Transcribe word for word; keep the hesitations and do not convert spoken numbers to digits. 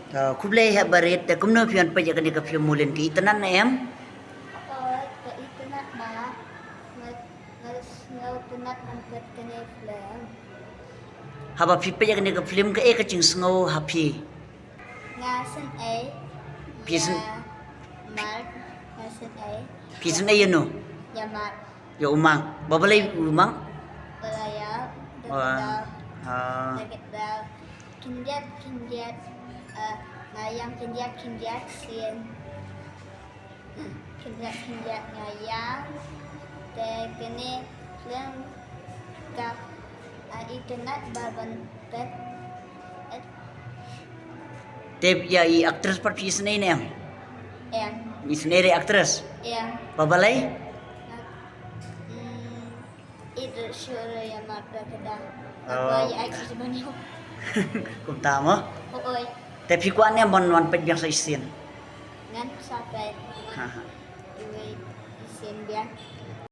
Khublei heh barit, te kumno phi wan peit ïa kane ka film Mulin, ka itynnad ne em? Oi, ka itynnad ma. Nga, nga sngewtynnad ban peit kane film. Haba phi peit ïa kane ka film, kaei ka jingsngew ha phi? Nga sngewsih. Phi sngewsih? Ïa Mark, nga sngewsih. Phi sngewsih ïa no? Ïa Mark. Ïa u Mark. Ba balei u Mark? Ba la ïap. Wah. Ah. Khyndiat, khyndiat. Eh, nga ïam khyndiat, khyndiat sien. Khyndiat, khyndiat nga ïam. Te kane film ka, ah, itynnad ba ban peit. Te ïa i actress pat phi isynei ne em? Em. Isynei re actress? Em. Ba balei? Hmm, it show ïa Mark da ka dang. Oh. Ba ïa actress ban ïoh. Kumta mo? Oi. Te phi kwah ne em ban wan peit biang sa shisien? Ngan sa peit. Ha, ha. Iwei i sien biang.